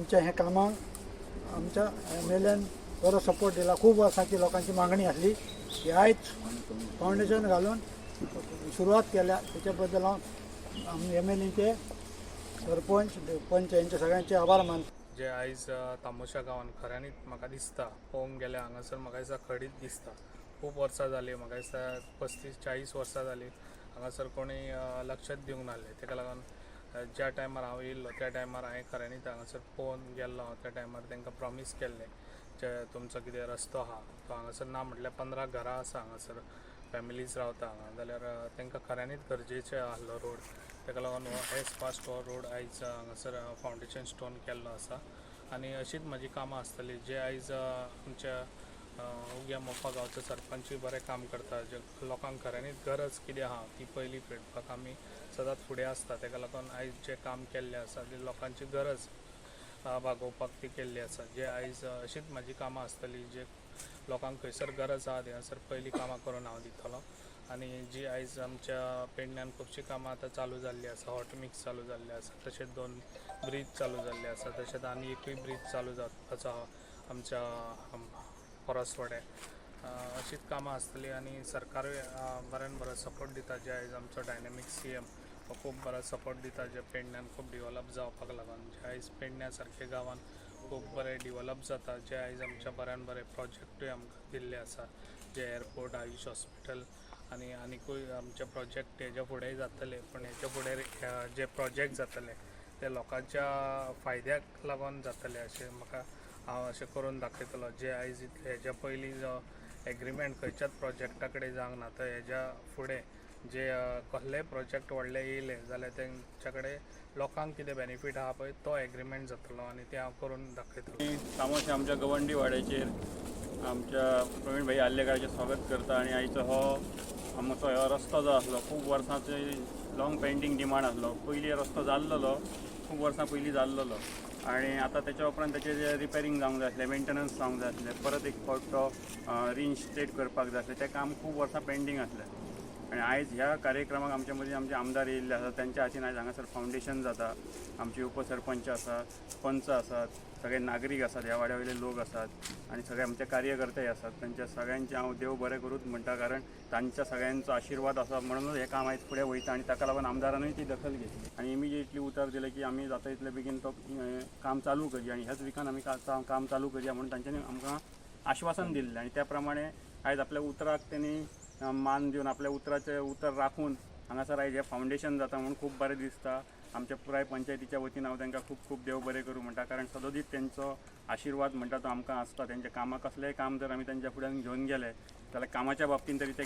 आमच्या हे कामाक आमच्या एमएलएन बरो सपोर्ट दिला. खूब वर्सांची लोकांची मागणी आसली की आयज फावंडेशन घालून सुरवात केल्या. त्याच्या बद्दल हांव एमएलएचे, सरपंच, पंच यांचे सगळ्यांचे आभार मानतो. जे आयज तामोशा गांवांत खऱ्यांनीच म्हाका दिसता, पळोवंक गेल्यार हांगासर म्हाका दिसता खडीच दिसता. खूब वर्सां जालीं, म्हाका दिसता 35-40 वर्सां जालीं, हांगासर कोणी लक्षच दिवंक नासलें. ताका लागून ज्या टायमार हांव येयल्लो त्या टायमार हांवें खऱ्यांनीच हांगासर पळोवन गेल्लो हांव. त्या टायमार तांकां प्रॉमीस केल्लें, जे तुमचो कितें रस्तो आहा तो हांगासर ना म्हटल्यार 15 घरां आसा हांगासर, फॅमिलीज रावता हांगा, जाल्यार तांकां खऱ्यांनीच गरजेचें आहलो रोड. ताका लागून हो एज फास्ट हो रोड आयज हांगासर फावंडेशन स्टोन केल्लो आसा आनी अशीच म्हाजी कामां आसतली. जे आयज आमच्या उग्या मोपा गांवचो सरपंचूय बरें काम करता. जे लोकांक खऱ्यांनीच गरज कितें आहा ती पयली पेटपाक आमी सदांच फुडें आसता. ताका लागून आयज जें काम केल्लें आसा तें लोकांची गरज भागोवपाक ती केल्ली आसा. जे आयज अशीच म्हाजी कामां आसतली, जे लोकांक खंयसर गरज आहा थंयसर पयलीं कामां करून हांव दितलो. आनी जी आयज आमच्या पेडण्यान खुबशीं कामां आतां चालू जाल्लीं आसा, हॉट मिक्स चालू जाल्लें आसा, तशेंच दोन ब्रीज चालू जाल्ले आसा, तशेंच आनी एकूय ब्रीज चालू जावपाचो आहा आमच्या परसवाड्यार. अशीच कामां आसतली आनी सरकारूय बऱ्यान बरो सपोर्ट दिता. जे आयज आमचो डायनेमीक सीएम हो खूब बरो सपोर्ट दिता, जे पेडण्यान खूब डिवॉलप जावपाक लागून. जे आयज पेडण्या सारक्या गांवान खूब बरें डिवॉलप जाता, जे आयज आमच्या बऱ्यान बरे प्रोजेक्टूय आमकां दिल्ले आसा, जे एअरपोर्ट, आयुश हॉस्पिटल आनी आनिकूय आमचे प्रोजेक्ट हेज्या फुडेंय जातले. पण हेच्या फुडें जे प्रोजेक्ट जातले ते लोकांच्या फायद्याक लागून जातले अशें म्हाका हांव अशें करून दाखयतलो. जे आयज इतले हेज्या पयलीं जो एग्रीमेंट खंयच्याच प्रोजेक्टा कडेन जावंक ना, तर हेज्या फुडें जे कसलेय प्रोजेक्ट व्हडले येयले जाल्यार तेंच्या कडेन लोकांक कितें बेनिफीट आहा पळय तो एग्रीमेंट जातलो आनी तें हांव करून दाखयतलो. तामोशी आमच्या गवंडी वाड्याचेर आमच्या प्रवीण भाई आर्लेकाराचें स्वागत करता. आनी आयचो हो आमचो हो रस्तो जो आसलो, खूब वर्सांचो लॉंग पेंडींग डिमांड आसलो. पयलीं रस्तो जाल्लोलो, खूब वर्सां पयलीं जाल्लोलो आनी आतां तेच्या उपरांत तेचें रिपेरींग जावंक जाय आसलें, मेंटेनन्स जावंक जाय आसलें, परत एक फावट तो रिइन्स्टेट करपाक जाय आसलें. तें काम खूब वर्सां पेंडींग आसलें आनी आयज ह्या कार्यक्रमाक आमच्या मदीं आमचे आमदार येयल्ले आसात. तेंच्या हातीन आयज हांगासर फावंडेशन जाता. आमचे उपसरपंच आसात, पंच आसात, सगळे नागरीक आसात, ह्या वाड्या वयले लोक आसात आनी सगळे आमचे कार्यकर्ते आसात. तांच्या सगळ्यांचे हांव देव बरें करूत म्हणटा, कारण तांच्या सगळ्यांचो आशिर्वाद आसा म्हणूनच हें काम आयज फुडें वयता आनी ताका लागून आमदारानूय ती दखल घेतली आनी इमिजिएटली उतर दिलें की आमी जाता तितले बेगीन तो काम चालू करया आनी ह्याच विकान आमी काम चालू करया म्हणून तांच्यांनी आमकां आश्वासन दिल्लें. आनी त्या प्रमाणे आयज आपल्या उतराक तेणी मान दिवन, आपल्या उतराचें उतर राखून हांगासर आयज हें फावंडेशन जाता म्हणून खूब बरें दिसता. आमच्या पुराय पंचायतीच्या वतीन हांव तांकां खूब खूब देव बरें करूं म्हणटा, कारण सदोदीत तेंचो आशिर्वाद म्हणटा तो आमकां आसता. तेंच्या कामाक कसलेंय काम जर आमी तेंच्या फुड्यान घेवन गेले जाल्यार कामाच्या बाबतीन तरी ते